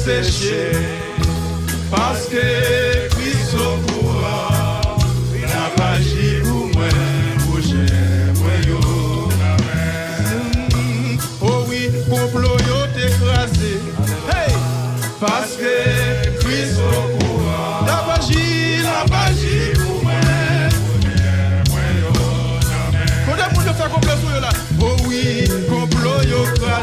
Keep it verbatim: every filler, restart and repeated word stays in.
seche. Paske Kris okouran, l ap aji pou mwen, pwochen mwen yo. Amèn. O wi, konplo yo te kraze. Hey! Paske Kris okouran, l ap aji, l ap aji pou mwen. Kote moun yo fè konplo sou yo la? O wi, konplo yo kraze.